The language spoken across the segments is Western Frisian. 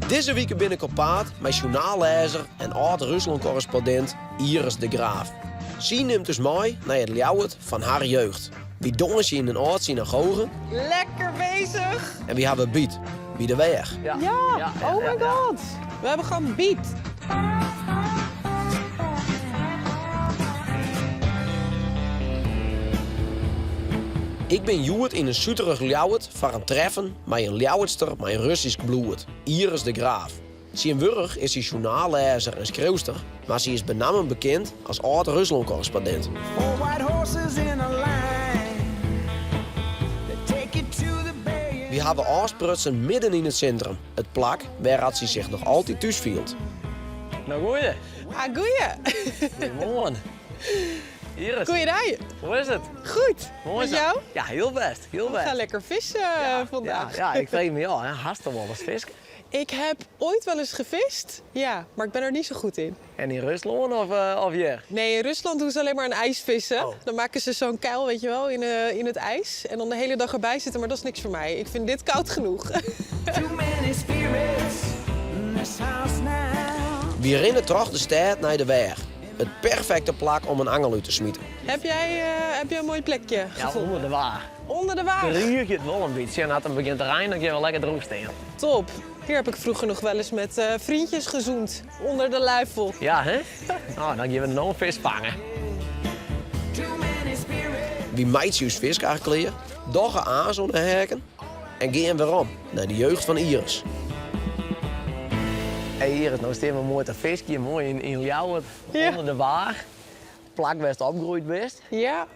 Dizze wike bin ik op paad mei sjoernaallêzer en âld-Ruslân-korrespondint Iris de Graaf. Sy nimt ús mei nei it Ljouwert fan har jeugd. Wy dânsje yn in âld synagoge. Lekker bezig! En wy hawwe byt by de weach. Ja, oh my god! We hebben gewoon byt. Ik bin hjoed yn in suterich Ljouwert foar in treffen mei in Ljouwertster mei Russysk bloed, Iris de Graaf. Tsjintwurdich is sy sjoernaallêzer en skriuwster, mar sy is benammen bekend as âld-Ruslân-korrespondint. Wy hawwe ôfsprutsen midden yn it sintrum, it plak wêr at sy sich noch altyd thús fielt. No goeie. Ah, goeie. Goeiemoarn. Iris. Goeiedei. Hoe is it? Goed. Moai Met sa. jou? Ja, hiel bêst. Hiel We gaan bêst. lekker vissen Ja, vandaag. ja, ik freegje my ôf, hè, hast al wolris fiske? Ik heb ooit wel eens gevist, ja, maar ik ben er niet zo goed in. En yn Ruslân of, eh, of hjir? Nee, in Rusland doen ze alleen maar een ijsvissen. Oh. Dan maken ze zo'n kuil, weet je wel, in, eh, in het ijs. En dan de hele dag erbij zitten, maar dat is niks voor mij. Ik vind dit koud genoeg. Wy rinne troch de stêd nei de weach. It perfekte plak om in angel út te smiten. Heb jij, eh, heb jij een mooi plekje Ja, gevonden? ûnder de weach. Onder de waag. Riek it wol in bytsje en as it begjint te reinen, dan kinne we lekker droech stean. Top. Hier heb ik vroeger nog wel eens met eh, vriendjes gezoend. Onder de luifel. Ja, hè? Nou, dan gean we no in fisk fange. Wy meitsje ús fiskaar klear, dogge aas oan de heakken en gean werom nei de jeugd fan Iris. Hey Iris, no stean we moai te fiskjen, moai yn, yn Ljouwert, Ja. ûnder de waach. Plak wêr'tst opgroeid bist. Ja.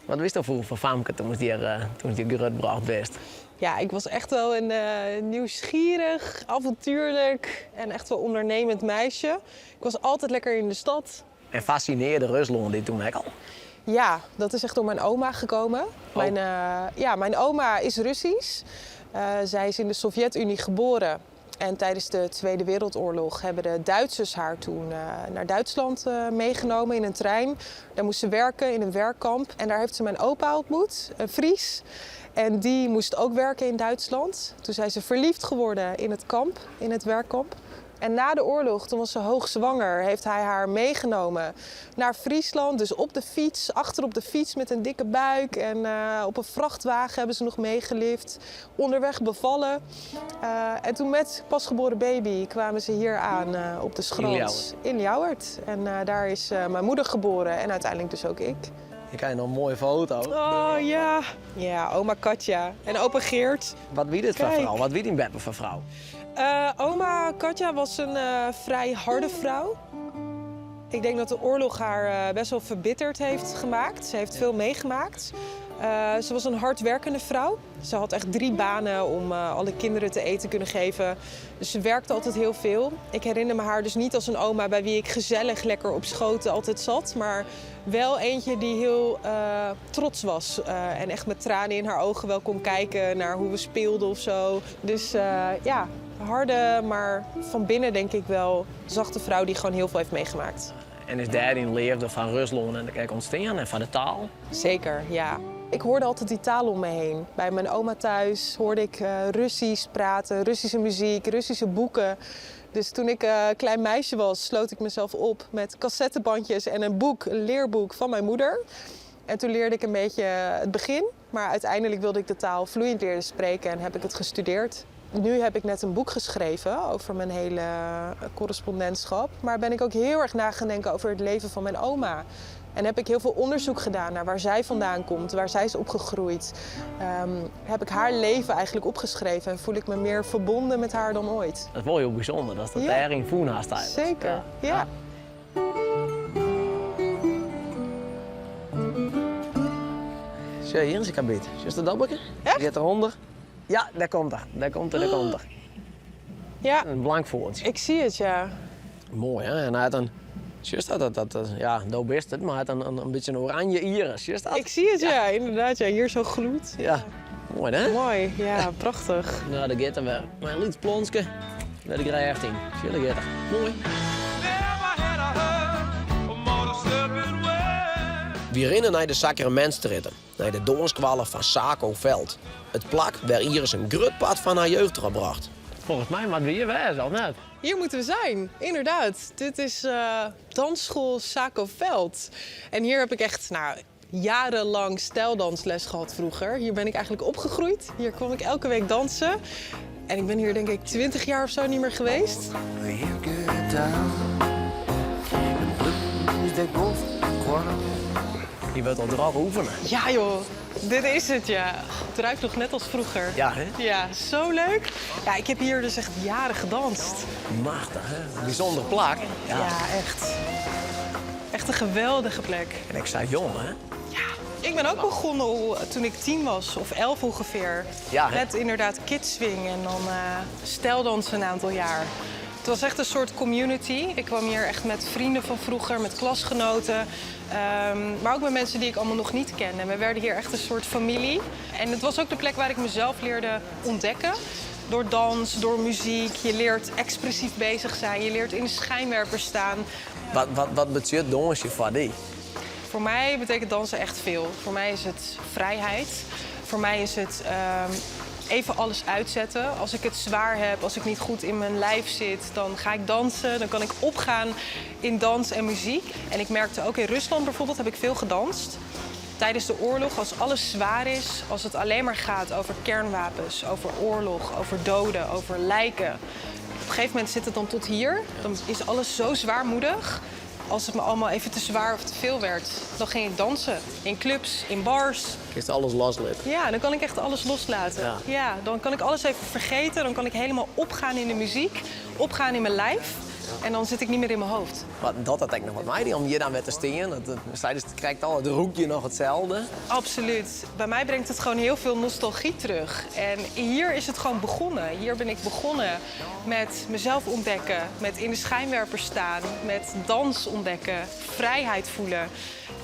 Wat wiest foar foar famke doe'tst hjir, eh, doe'tst hjir grutbrocht bist? Ja, ik was echt wel een eh, nieuwsgierig, avontuurlijk en echt wel ondernemend meisje. Ik was altijd lekker in de stad. En fascinearde Ruslân dy doe ek al? Ja, dat is echt door mijn oma gekomen. Mijn, eh, ja, mijn oma is Russisch. Eh, zij is in de Sovjet-Unie geboren. En tijdens de Tweede Wereldoorlog hebben de Duitsers haar toen eh, naar Duitsland eh, meegenomen in een trein. Daar moest ze werken in een werkkamp. En daar heeft ze mijn opa ontmoet, een Fries. En die moest ook werken in Duitsland. Toen zijn ze verliefd geworden in het kamp, in het werkkamp. En na de oorlog, toen was ze hoogzwanger, heeft hij haar meegenomen naar Friesland. Dus op de fiets, achter op de fiets met een dikke buik. En eh, op een vrachtwagen hebben ze nog meegelift. Onderweg bevallen. Eh, en toen met pasgeboren baby kwamen ze hier aan eh, op de Schrans. In Ljouwert. En eh, daar is eh, mijn moeder geboren en uiteindelijk dus ook ik. Ik krijg nog een mooie foto. Oh ja. Ja, oma Katja en opa Geert. Wat wie dit foar Kijk. frou? Wat wie dyn beppe foar frou? Eh, oma Katja was een eh, vrij harde vrouw. Ik denk dat de oorlog haar eh, best wel verbitterd heeft gemaakt. Ze heeft veel meegemaakt. Eh, ze was een hardwerkende vrouw. Ze had echt 3 banen om eh, alle kinderen te eten kunnen geven. Dus ze werkte altijd heel veel. Ik herinner me haar dus niet als een oma bij wie ik gezellig lekker op schoot altijd zat. Maar wel eentje die heel eh, trots was. eh, en echt met tranen in haar ogen wel kon kijken naar hoe we speelden of zo. Dus eh, ja, harde, maar van binnen denk ik wel zachte vrouw die gewoon heel veel heeft meegemaakt. En is dêr dyn leafde foar Ruslân en ek ûntstien en foar de taal? Zeker, ja. Ik hoorde altijd die taal om me heen. Bij mijn oma thuis hoorde ik eh, Russisch praten, Russische muziek, Russische boeken. Dus toen ik eh, klein meisje was, sloot ik mezelf op met cassettebandjes en een boek, een leerboek van mijn moeder. En toen leerde ik een beetje het begin, maar uiteindelijk wilde ik de taal vloeiend leren spreken en heb ik het gestudeerd. Nu heb ik net een boek geschreven over mijn hele eh, correspondentschap. Maar ben ik ook heel erg na gaan denken over het leven van mijn oma. En heb ik heel veel onderzoek gedaan naar waar zij vandaan komt, waar zij is opgegroeid. Ehm, heb ik haar leven eigenlijk opgeschreven en voel ik me meer verbonden met haar dan ooit. Dat is wol hiel bysûnder, dat dat Ja. dêryn fûn hast eigentlik. Zeker, ja. Sjoch, hjir is in karbiet. Sjochst it dobberke? Echt? Giet derûnder. Ja, dêr komt er. Dêr komt er, dêr komt er. Ja, In blank fûgeltsje. ik zie het, ja. Moai, hè? En hy hat in, sjochst dat, dat, dat, ja, do bist it, mar hy hat in, in, in bytsje in oranje iris, sjochst dat? Ik zie het, ja, inderdaad. Ja. Hier zo gloed. Ja, moai hè? Mooi, ja, prachtig. No, dêr giet er wer. Mei in lyts plonske, wer de grêft yn. Sjoch, dêr giet er. Moai. Wy rinne nei de Sacramentstrjitte, nei de dûnsskoalle fan Saco Velt. It plak wêr Iris in grut part fan har jeugd trochbrocht. Folgens my moatte we hjir wêze, of net? Hier moeten we zijn, inderdaad. Dit is uh, dansschool Saco Veld. En hier heb ik echt nou, jarenlang stijldansles gehad vroeger. Hier ben ik eigenlijk opgegroeid. Hier kwam ik elke week dansen. En ik ben hier denk ik 20 jaar of zo niet meer geweest. You get down. The blues they both quarrel. Je wilt al drok oefenen. Ja joh, dit is het ja. Het ruikt nog net als vroeger. Ja, hè? Ja, zo leuk. Ja, ik heb hier dus echt jaren gedanst. Machtig, hè? Bijzonder plak. Ja. Ja, echt. Echt een geweldige plek. En ik zei jong, hè? Ja, ik ben ook begonnen toen ik 10 was, of 11 ongeveer. Ja, hè? Met inderdaad kidswing en dan stijldansen een aantal jaar. Het was echt een soort community. Ik kwam hier echt met vrienden van vroeger, met klasgenoten. Maar ook met mensen die ik allemaal nog niet kende. En we werden hier echt een soort familie. En het was ook de plek waar ik mezelf leerde ontdekken. Door dans, door muziek. Je leert expressief bezig zijn. Je leert in de schijnwerper staan. Wat betsjut dânsjen foar dy? Voor mij betekent dansen echt veel. Voor mij is het vrijheid. Voor mij is het even alles uitzetten. Als ik het zwaar heb, als ik niet goed in mijn lijf zit, dan ga ik dansen. Dan kan ik opgaan in dans en muziek. En ik merkte ook in Rusland bijvoorbeeld heb ik veel gedanst. Tijdens de oorlog, als alles zwaar is, als het alleen maar gaat over kernwapens, over oorlog, over doden, over lijken. Op een gegeven moment zit het dan tot hier. Dan is alles zo zwaarmoedig. Als het me allemaal even te zwaar of te veel werd, dan ging ik dansen. In clubs, in bars. Kinst alles loslitte. Ja, dan kan ik echt alles loslaten. Ja. Ja, dan kan ik alles even vergeten. Dan kan ik helemaal opgaan in de muziek, opgaan in mijn lijf. En dan zit ik niet meer in mijn hoofd. Mar dat hat ek noch wat mei dy om hjir dan wer te stean. Dat, dat, dus krekt al, it rûkt hjir noch itselde. Absoluut. Bij mij brengt het gewoon heel veel nostalgie terug. En hier is het gewoon begonnen. Hier ben ik begonnen met mezelf ontdekken, met in de schijnwerper staan, met dans ontdekken, vrijheid voelen.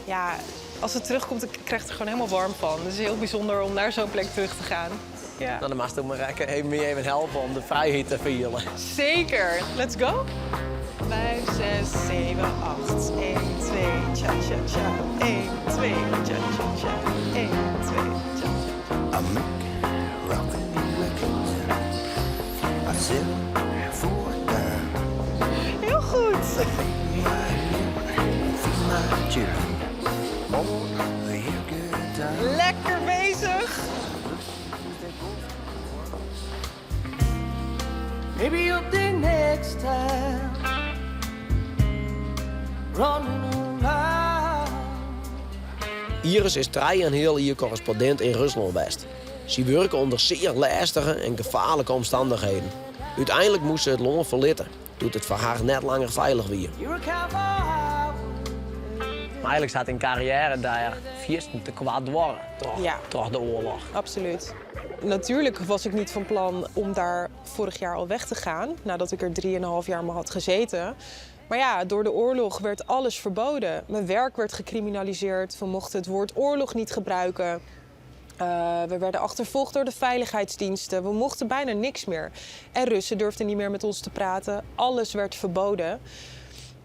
Ja, als het terugkomt, ik krijg er gewoon helemaal warm van. Het is heel bijzonder om naar zo'n plek terug te gaan. Ja. Nou, dan moatst my even, even even helpe om de frijheid te fielen. Zeker. Let's go. 5, 6, 7, 8. 1, 2, cha, cha, cha. 1, 2, cha, cha, cha. 1, 2, cha, cha. I make rockin' records. I sell for a dime. Heel goed. Feed my children. All the year good time. Lekker bezig. Maybe you'll be next time running around. Iris is 3,5 jier korrespondint yn Ruslân west. Sy wurke ûnder sear lêstige en gefaarlike omstannichheden. Uteinlik moast se it lân ferlitte, doe't it foar har net langer feilich wie. You're a cowboy. Mar eigenlik hat dyn karriêre dêr fierstente koart duorre, troch, Ja. troch de oarloch. Absoluut. Natuurlijk was ik niet van plan om daar vorig jaar al weg te gaan, nadat ik er 3,5 jaar maar had gezeten. Maar ja, door de oorlog werd alles verboden. Mijn werk werd gecriminaliseerd. We mochten het woord oorlog niet gebruiken. We werden achtervolgd door de veiligheidsdiensten. We mochten bijna niks meer. En Russen durfden niet meer met ons te praten. Alles werd verboden.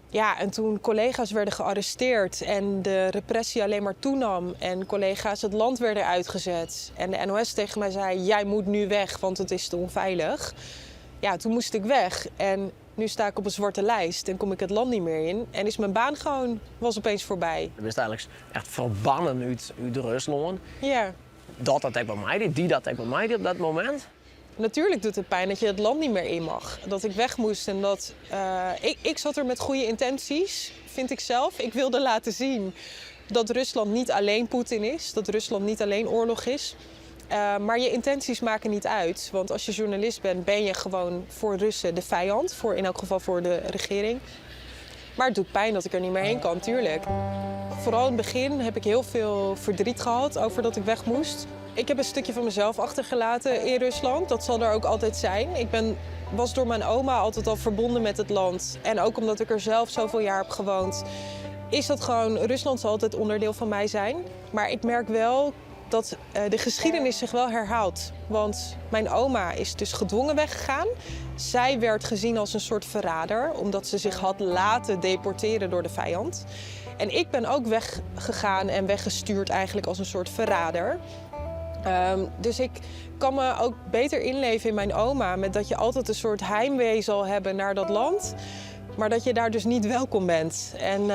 Ja, en toen collega's werden gearresteerd en de repressie alleen maar toenam en collega's het land werden uitgezet en de NOS tegen mij zei: Jij moet nu weg, want het is te onveilig. Ja, toen moest ik weg en nu sta ik op een zwarte lijst en kom ik het land niet meer in. En is mijn baan gewoon, was opeens voorbij. Do bist eigenlik echt ferbannen út, út Ruslân. Ja. Docht dat ek wat mei dy, die dat ek wat mei dy op dat momint? Natuurlijk doet het pijn dat je het land niet meer in mag. Dat ik weg moest en dat... Ik zat er met goede intenties, vind ik zelf. Ik wilde laten zien dat Rusland niet alleen Poetin is. Dat Rusland niet alleen oorlog is. Maar je intenties maken niet uit. Want als je journalist bent, ben je gewoon voor Russen de vijand. Voor, in elk geval voor de regering. Maar het doet pijn dat ik er niet meer heen kan, tuurlijk. Vooral in het begin heb ik heel veel verdriet gehad over dat ik weg moest. Ik heb een stukje van mezelf achtergelaten in Rusland. Dat zal er ook altijd zijn. Ik was door mijn oma altijd al verbonden met het land. En ook omdat ik er zelf zoveel jaar heb gewoond, is dat gewoon... Rusland zal altijd onderdeel van mij zijn. Maar ik merk wel dat de geschiedenis zich wel herhaalt. Want mijn oma is dus gedwongen weggegaan. Zij werd gezien als een soort verrader, omdat ze zich had laten deporteren door de vijand. En ik ben ook weggegaan en weggestuurd eigenlijk als een soort verrader. Dus ik kan me ook beter inleven in mijn oma. Met dat je altijd een soort heimwee zal hebben naar dat land. Maar dat je daar dus niet welkom bent. En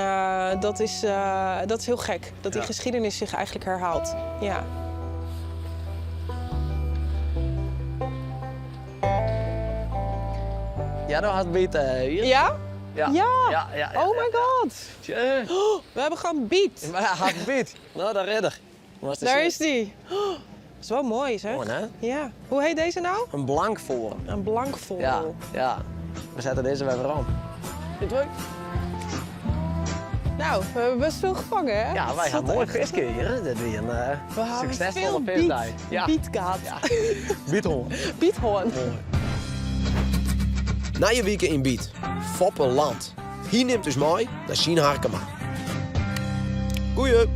dat is heel gek. Dat die geschiedenis zich eigenlijk herhaalt. Ja. Ja, dat had beter hier. Ja? Ja. Ja. Ja, ja, ja, Oh my god. Tje. Oh, we hebben gewoon biet. Maar hij had biet. Nou, daar redder. Was de Daar zin. is die. Oh, dat is wel mooi, zeg. Mooi, hè? Ja. Hoe heet deze nou? Een blank voor. Een blank vogel. Ja, ja. We zetten deze weer om. Dit leuk? Nou, we hebben best veel gevangen, hè? Ja, wij Het gaan zat mooi echt- visken hier. hè. Dit weer een We hebben succesvolle veel biet, visdag. Ja. biet gehad. Ja. Biethoorn. Biethoorn. Nije wike yn Byt. Foppe Land. Hy nimt ús mei nei syn Harkema. Goeie!